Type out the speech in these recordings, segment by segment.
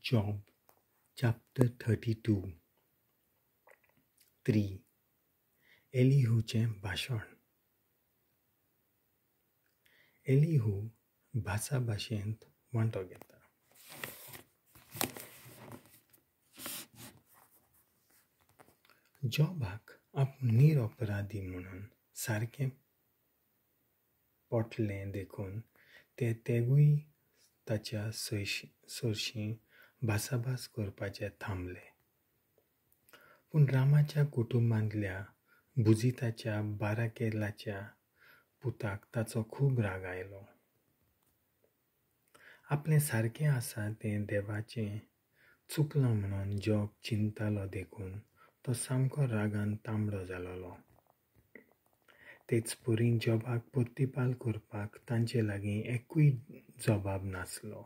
Job chapter 32 3. एलिहूचें भाशण. Elihu भासाभाशेंत वांटो घेता. जॉबाक आपूण निरपराधी म्हणून सारकें पटलें देखून ते तेगूय ताच्या सरशीं भासाभास करपाचे थांबले. पूण रामाच्या कुटुंबांतल्या बुजिताच्या बाराकेलाच्या पुताक ताचो खूब राग आयलो. आपलें सारकें आसा तें देवाचें चुकलां म्हणून जॉब चिंततालो देखून तो सामको रागान तांबडो जालोलो. तेच परी जॉबाक प्रतिपाल करपाक तांचे लागीं एकूय जबाब नासलो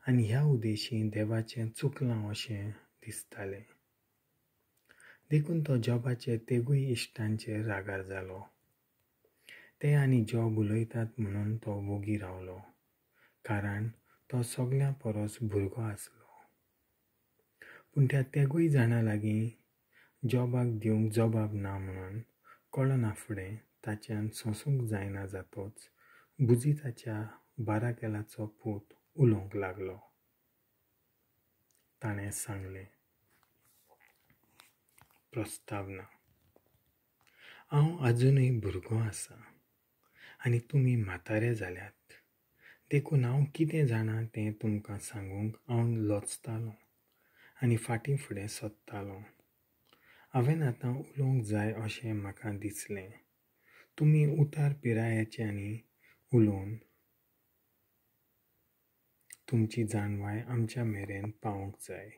आनी ह्या उद्देशी देवाचें चुकलां अशें दिसतालें. देखून तो जॉबाचे तेगूय इश्टांचेर रागार जालो. ते आनी जॉब उलयतात म्हणून तो वोगी रावलो, कारण तो सगल्यां परस भुरगो आसलो. पूण त्या तेगूय जाणां लागीं जॉबाक दिवंक जबाब ना म्हणून कळना फुडें ताच्यान सोंसूंक जायना जातच बुजिताच्या बाराकेलाचो पूत उलोवंक लागलो. ताणें सांगलें, प्रस्तावना. हांव आजुनूय भुरगो आसा आनी तुमी म्हातारे जाल्यात, देखून हांव कितें जाणा तें तुमकां सांगूंक हांव लजतालों आनी फाटीं फुडें सोदतालों. हांवें आतां उलोवंक जाय अशें म्हाका दिसलें. तुमी उतार पिरायेच्यांनी उलोवन तुमची जाणवाय आमच्या मेरेन पावोवंक जाय.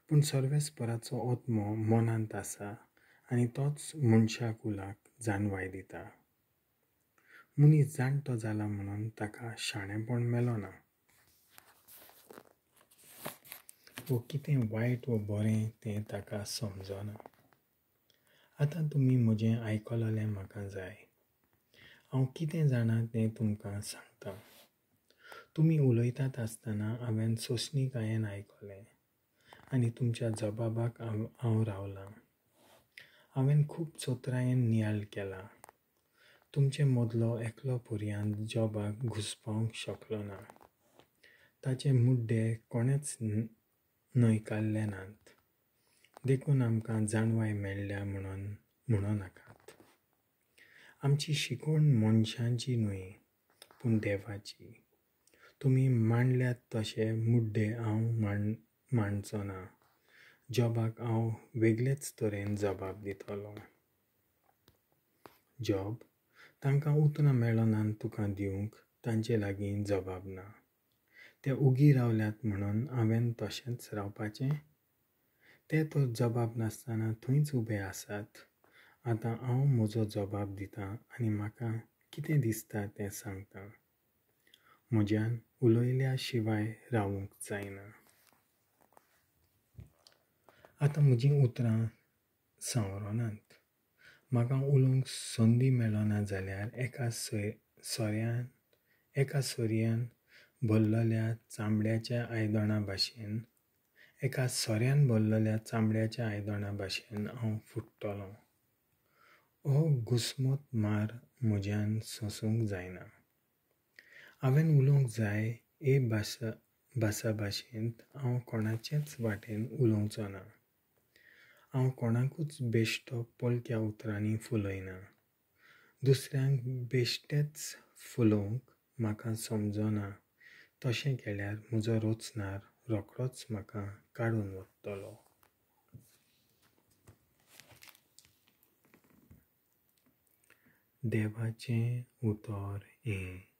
पूण सर्वेस्पराचो आत्मो मनांत आसा आनी तोच मनशा कुलाक जाणवाय दिता. मनीस जाणटो जाला म्हणून ताका शाणेपण मेळना वो कितें वायट वो बरें तें ताका समजना. आतां तुमी म्हजें आयकलें म्हाका जाय. हांव कितें जाणा तें तुमकां सांगता. तुमी उलयतात आसतना हांवें सोंसणीकायेन आयकलें आनी तुमच्या जबाबाक हांव रावलां. हांवें खूब चतुरायेन नियाळ केला. तुमचे मदलो एकलो पर्यांत जॉबाक घुसपावंक शकलो ना. ताचे मुड्डे कोणेच न्हयकारले नात, देखून आमकां जाणवाय मेळ्ळ्या म्हणून म्हणो नाकात. आमची शिकवण मनशांची न्हय, पूण देवाची. तुमी मांडल्यात तशे मुड्डे हांव मांडचो ना. जॉबाक हांव वेगळेच तरेन जबाब दितलो. जॉब, तांकां उतरां मेळनात तुका दिवंक तांचे लागीं जबाब ना. ते उगी रावल्यात म्हणून हांवें तशेंच रावपाचें? ते तर जबाब नासतना थंयच उबे आसात. आतां हांव म्हजो जबाब दितां आनी म्हाका कितें दिसता तें सांगता. म्हज्यान उलयल्या शिवाय रावूंक जायना. आतां म्हजीं उतरां सांवरनात. म्हाका उलोवंक संदी मेळना जाल्यार एका सोऱ्यान भरलेल्या चामड्याच्या आयदणा भाशेन एका सोऱ्यान भरलेल्या चामड्याच्या आयदणा भाशेन हांव फुट्टलों. हो घुस्मट मार म्हज्यान सोंसूंक जायना. हांवें उलोवंक जाय हे भासाभाशेंत हांव कोणाचेच वाटेन उलोवचो ना. हांव कोणाकूच बेश्टो पोलक्या उतरांनी फुलयना. दुसऱ्यांक बेश्टेच फुलोवंक म्हाका समजना. तशें केल्यार म्हजो रचणार रोखडोच म्हाका काडून वतलो. देवाचें उतर हें.